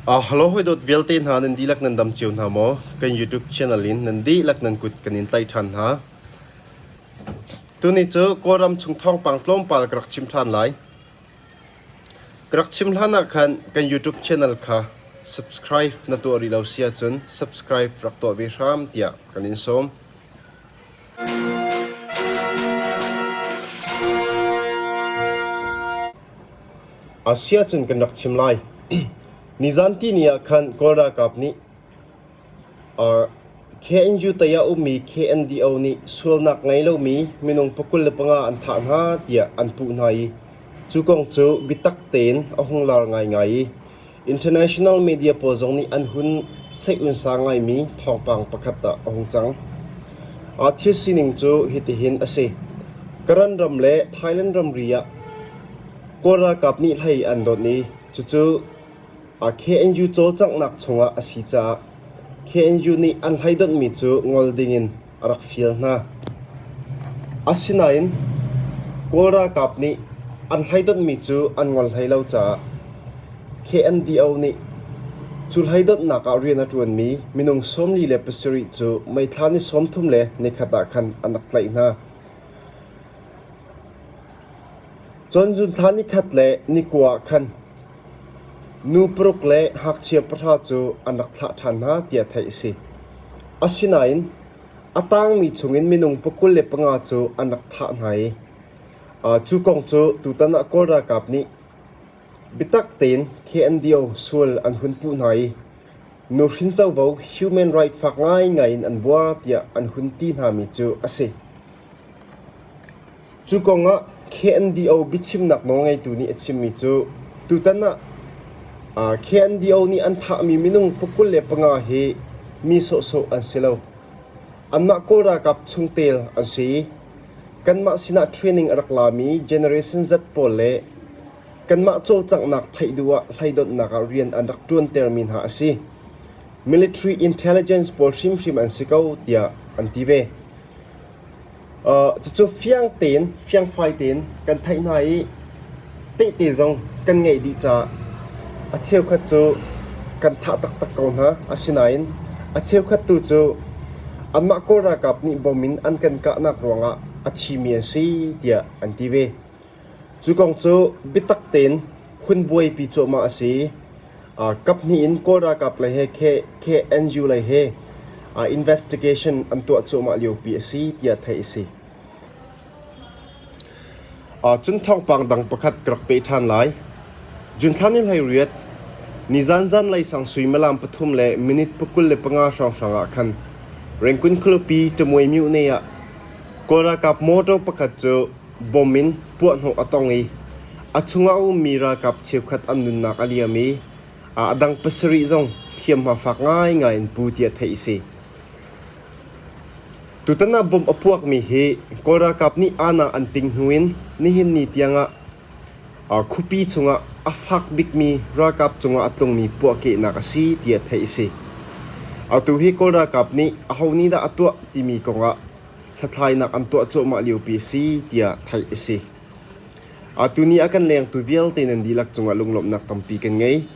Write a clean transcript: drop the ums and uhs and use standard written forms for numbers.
Hello hawi-dawt vialte hna nan dihlak nan dam cio hna maw? Kan YouTube channel in nan dihlak nan kut kan in tlaih ṭhan hna. Tuni cu Kawlram chung thawngpang tlawmpal ka rak chim ṭhan lai. Ka rak chim hlan ah khan kan YouTube channel kha subscribe na tuah rih lo si ahcun subscribe rak tuah ve hram tiah kan in sawm. Asia cun kan rak chim lai. Nizan tini ah khan Kawl ralkap nih KNU tei ah ummi KNDO nih sualnak ngei lomi minung 25 an thah hna tiah an puh hna i cu kong cu biatak tein a hung lar ngaingai i international media pawl zong nih an hun seih-unsa ngaimi thawngpang pakhat ah a hung cang. Thil sining cu hitihin a si. Karen ram le Thailand ramri ah Kawl ralkap nih hlei an donh i cucu KNU cawlcanghnak chungah a si caah KNU nih an hlei donhmi cu ngol dingin a rak fial hna. Asinain Kawl ralkap nih an hlei donhmi cu an ngol hlei lo caah KNDO nih cu hlei donhnak ah rian a ṭuanmi minung 47 cu May thla ni 31 ah khan an rak tlaih hna. Cun zunthla nikhat le nikua ah khan nu paruk le ngakchia pahra cu an rak thlah ṭhan hna tiah theih a si. Asinain a tangmi chungin minung 25 cu an rak thah hna i cu kong cu tutan ah Kawl ralkap nih biatak tein KNDO sual an hun puh hna i nuhrin covo human right fak ngaingai in an buar tiah an hun ti hnami cu a si. Cu kong ah KNDO biachimnak nawlngeitu nih a chimmi cu tutan ah KNDO nih an thahmi minung 25 hi mi sawhsawh an si lo. Anmah Kawl ralkap chungtel an si i kanmah sinah training a rak lami Generation Z pawl le kanmah cawlcanghnak theih duh ah hleidonhnak ah rian an rak ṭuantermi hna a si. Military intelligence pawl hrimhrim an si ko tiah an ti ve. Cucu fiang tein, fiangfai tein kan theih hna i tehte zong kan ngeih dih caah a cheukhat cu kan thah taktak ko hna. Asinain a cheukhat tu cu anmah Kawl ralkap nih bom in an kan kahnak ruangah a thimi an si tiah an ti ve. Cu kong cu biatak tein hun buaipi cuahmah a si. Kaphnih in Kawl ralkap lei he KNU lei he investigation an tuah cuahmah liopi a si tiah theih a si. Cun thawngpang dang pakhat ka rak peh ṭhan lai. June thla ni 18, nizan zanlei sang suimilam 3 le minute 25 hrawnghrang ah khan Rangoon khualipi Tamuai myone ah Kawl ralkap motor pakhat cu Bom in puahhnawh a tong i a chungah a ummi ralkap cheukhat an nunnak a liam i a dang pasarih zong hliamhma fak ngaingai in pu tiah theih a si. Tutan ah bom a puakmi hi Kawl ralkap nih aana an ting hnu in nihin ni tiangah khuapi chungah a fak bikmi ralkap cungah a tlungmi puahkehnak a si tiah theih a si. Atu hi Kawl ralkap nih aho nih dah a tuah timi kongah hlathlainak an tuah cuahmah liopi a si tiah theih a si. Tuni a kan lengtu vialte nan dihlak cungah lunglawmhnak tampi kan ngei.